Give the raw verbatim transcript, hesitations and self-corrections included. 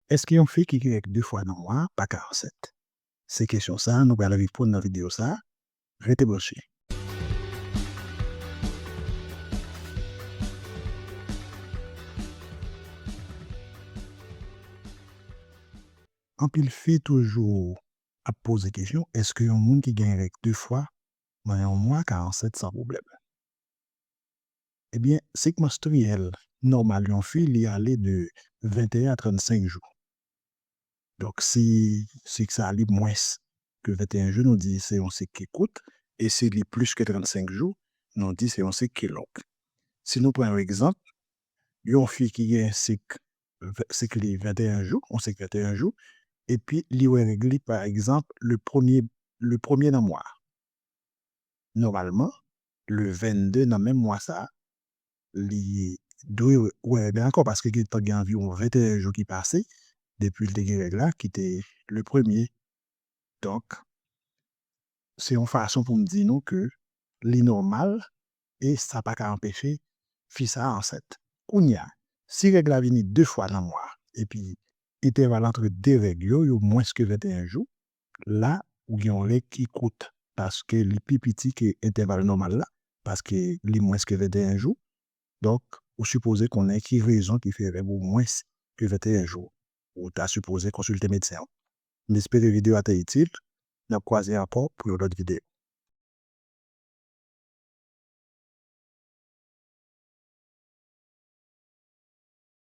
Èske yon fi ki gen règ de fwa nan mwa a pa ka ansent? Se kesyon sa a nou pral reponn nan videyo sa a. Rete branche. Anpil fi toujou ap poze kesyon, èske yon moun ki gen règ de fwa nan yon mwa ka ansent san pwoblèm? Ebyen, sik manstriyèl nòmal yon fi, li ale de venteyen a trannsenk jou. Donk, si sik sa a li mwens ke venteyen jou, nou di se yon sik ki kout, e si li plis ke trannsenk jou, nou di se yon sik ki long. Si nou pran yon egzanp, yon fi ki gen sik, sik li venteyen jou, yon sik venteyen jou, epi li wè règ li, pa egzanp, le premye, le premye nan mwa a. Nòmalman, le vennde nan menm mwa sa a, li dwe wè règ la ankò, paske gentan gen anviwon venteyen jou ki pase depi l te gen règ la, ki te le premye. Donk, se yon fason pou m di nou ke li nòmal e sa pa ka anpeche fi sa a ansent. Kounye a, si règ la vini de fwa nan mwa a, epi entèval antre de règ yo, yo mwens ke venteyen jou, la, ou gen yon règ ki kout, paske li pi piti ke entèval nòmal la, paske li mwens ke venteyen jou. Donk, ou sipoze konnen ki rezon ki fè règ ou mwens ke venteyen jou. Ou ta sipoze konsilte medsen w. M espere videyo a te itil. N ap kwaze ankò pou yon lòt videyo.